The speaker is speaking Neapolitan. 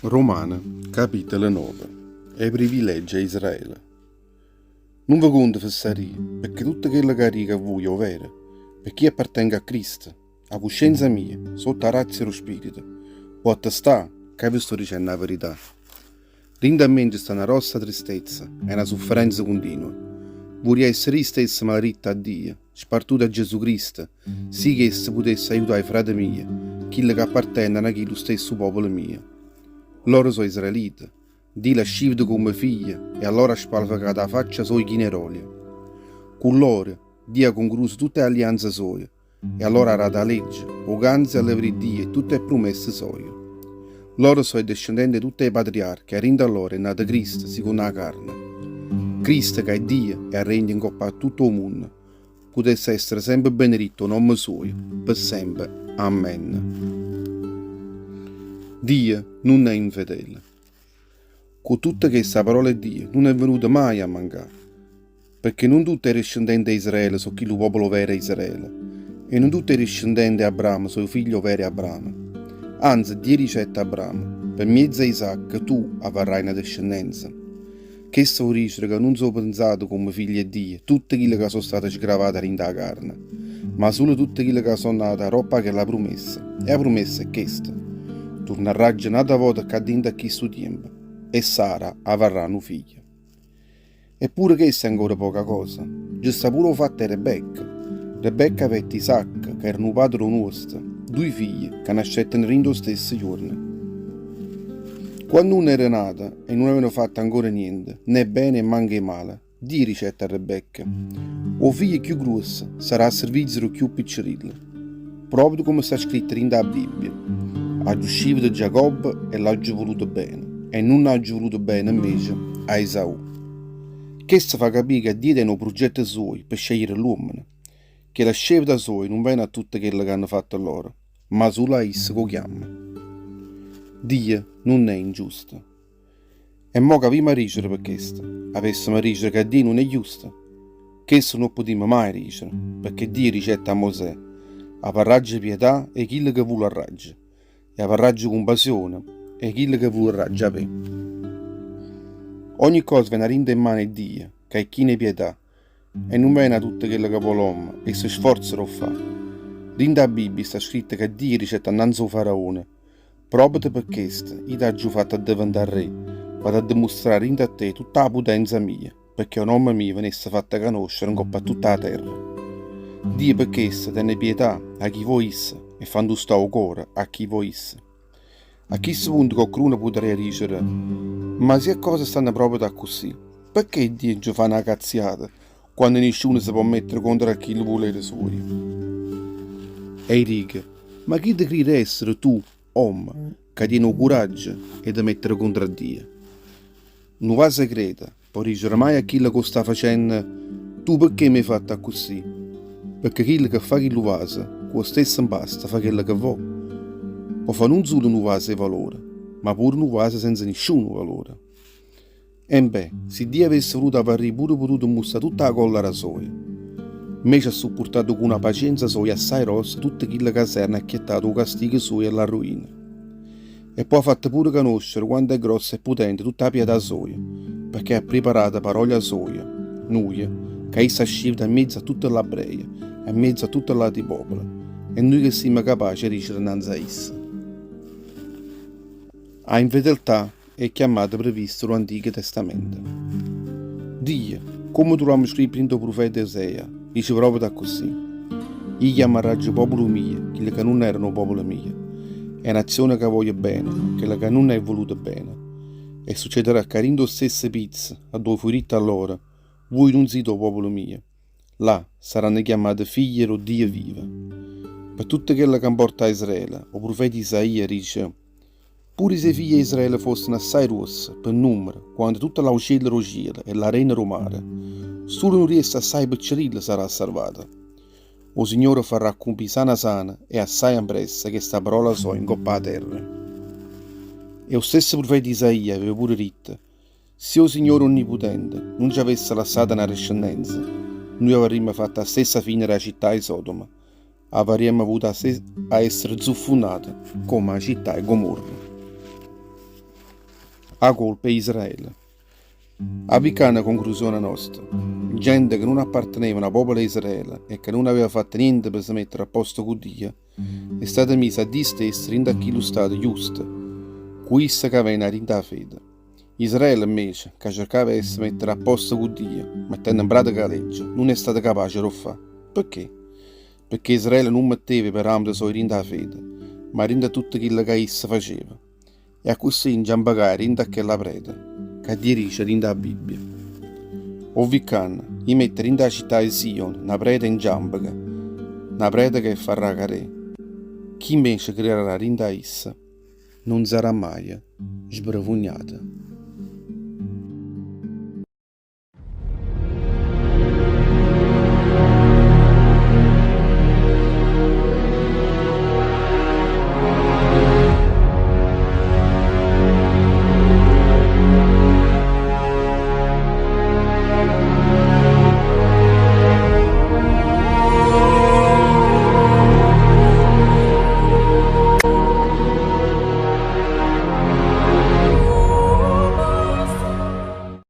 Romane, capitolo 9 'E privilegge 'e Israele. Nun ve conto fessarie, pecché tutto chello ca dico a vuje è overo, pecché io appartengo a Cristo, 'a cuscienza mia, sotto 'a grazia d' 'o Spirito, pò attestà ca ve sto dicenno 'a verità. Dinto a me nce sta na grossa tristezza e na sufferenza cuntinua. Vurria essere io stesso maleditto 'a Dio, spartuto 'a Gesù Cristo, si chesto putesse aiutà 'e frate mie, chille che apparteneno a chillu stesso popolo mio. Loro so' israelite. Dio l'ha scivuto comme figlio e a loro ha spalfecato 'a faccia soja china 'e d'olio. Cu loro, Dio ha concruso tutte 'e allianze soje E allora ha dato 'a legge, 'o canzo e 'a levridia e tutte 'e prumesse soje. Loro so' 'e descendente 'e tutte 'e patriarche e 'a dint' 'a loro è nato Cristo, sicondo 'a carne. Cristo, ca è Dio e arregna 'ncopp' 'a tutto 'o munno, putesse essere sempe beneritto 'o nomme suojo, pe' sempe. Amen. Dio nun è infedele. Cu tutto chesto 'a parola 'e Dio nun è venuta maje a mancà. Pecché nun tutte 'e discendente 'e Israele so' chillu popolo overo 'e Israele, e nun tutte 'e discendente 'e Abramo so' 'e figlie overe 'e Abramo. Anze, Dio dicette a Abramo, Pe mmiezzo a Isacco tu avarraje na discennenza. Chesto vo' dicere ca nun so' penzate comme figlie 'e Dio tutte chille ca so' state sgravate 'a dint' 'a carne, ma sulo tutte chille ca so' nate aroppo 'a chella prumessa, e 'a prumessa è chesta, Turnarraggio n'ata vota ccà dinto a chistu tiempo, e Sara avarrà nu figlio. E pure chesta è ancora poca cosa. Nce sta pure 'o fatto 'e Rebecca. Rebecca avette Isacco, ca era nu padre d' 'o nuosto, duje figlie ca nascettero dint' 'o stesso juorno. Quanno uno era nato e nun avevano fatto ancora niente, né 'e bene e manco 'e male, Dio dicette a Rebecca, 'O figlio cchiù gruosso sarà a servizio d' 'o cchiù piccerillo. Proprio comme sta scritto dint' 'a Bibbia, Aggio scivuto Giacobbe e l'aggio vuluto bene, e nun aggio vuluto bene invece a Esaù. Chesto fa capì ca Dio tene 'o prugetto suojo pe scegliere ll'uommene, che la scelta soja nun vene 'a tutto chello c'hanno fatto loro, ma sulo 'a isso ca 'o chiamma. Dio nun è ingiusto. E mo ch'avimma dicere pe chesto? Avessemo dicere ca Dio nun è justo? Chesto nun 'o putimmo maje dicere, pecché Dio dicette a Mosè, Avarraggio pietà 'e chillo che vularraggio, e avarraggio cumpassione 'e chillo che vularraggio avè. Ogni cosa vene 'a dint' 'e mmane 'e Dio, ca è chino 'e pietà, e nun vene 'a tutto chello ca vo' l'ommo e se sforza d' 'o ffà. Dint' 'a Bibbia sta scritto ca Dio dicette annanze 'o Faraone, Proprio pe chesto io t'aggio fatto addeventà re, p'addimustrà dint' a te tutta 'a putenza mia, pecché 'o nomme mio venesse fatto canoscere 'ncopp' a tutta 'a terra. Dio pe chesto tene pietà 'a chi vo' isso e fa 'ntustà 'o core a chi vo' isso. A chisto punto coccuno putarria dicere, Ma si 'e ccose stanno proprio accussì, pecché Dio nce fa na cazziata quanno nisciuno se po' mettere contro a chillu vulere suojo? E i' dico, Ma chi te cride essere tu, ommo, ca tiene 'o curaggio 'e te mettere contro a Dio? Nu vaso 'e creta po' dicere maje a chillo ca 'o sta facenno, Tu pecché m'hê fatto accussì? Pecché chillo che fa chillu vaso, cu 'o stesso 'mpasto fa chello che vò. Po' fa nun sulo nu vaso 'e valore, ma pure nu vaso senza nisciuno valore. Embè, si Dio avesse vuluto avarria pure pututo mmustrà tutta 'a collera soja. Mmece ha suppurtato cu na pacienza soja assaje grossa tutte chille ca s'erano acchiettato 'o castigo suojo e l'arruina. E po' ha fatto pure canoscere quanto è grossa e putente tutta 'a pietà soja, pecché ha priparato p' 'a rolia soja, nuje, ca isso ha scivuto 'a mmiezzo a tutte ll'abbreje e 'mmiezzo a tutte ll'ati popole, e nuje che simmo capace 'e dicere 'nnanze a isso. A infedeltà è chiammata prevista d' 'o Antico Testamento. Dio, comme truvammo scritto dint' 'o prufeta Osea, dice proprio accussì, Io chiammarraggio popolo mio chille ca nun erano 'o popolo mio, e nazione ca voglio bene chella ca nun è vuluta bene. E succederà ca dint' 'o stesso pizzo addò fuje ditto a loro, Vuje nun site 'o popolo mio, là saranno chiammate figlie d' 'o Dio vivo. Pe tutto chello ca 'mporta a Israele, 'o prufeta Isaia dice, Pure si 'e figlie 'e Israele fossero assaje gruosse, pe nummero, quanto tutte l'aucielle d' 'o cielo e l'arena d' 'o mare, sulo nu riesto assaje piccerillo sarrà salvato. O Signore farrà accumpì sana sana e assaje ampressa chesta parola soja 'ncopp' 'a terra. E 'o stesso prufeta Isaia aveva pure ditto, Si 'o Signore Onniputente nun ce avesse lassato na discennenza, nuje avarrimmo fatto 'a stessa fine d' 'a città 'e Sodoma, avarriamo avuto a essere zuffunnate comme 'a città 'e Gomorra. 'A colpa è 'e Israele. A vi ccà 'na concrusione nosta. Gente che nun appartenevano 'a popolo 'e Israele e che nun aveva fatto niente pe' se mettere a posto cu Dio, è stata misa 'a Dio stesso dint' a chillu stato justo, cu isso ca vene 'a dint' 'a fede. Israele, invece, ca cercava 'e se mettere a posto cu Dio, mettenno 'n pratica 'a legge, nun è stato capace d' 'o ffà. Pecché? Pecché Israele nun metteva 'e parametre soje dint' 'a fede, ma dint' a tutto chillo ca isso faceva. E accussì 'nciampecaje dint' a chella preta ca Dio dice dint' 'a Bibbia. O vi ccanno, io metto dint' 'a città 'e Sion na preta 'e 'nciampeca, na preta ca 'e farrà carè. Chi invece crerarrà dint' a essa nun sarrà maje sbrevugnato.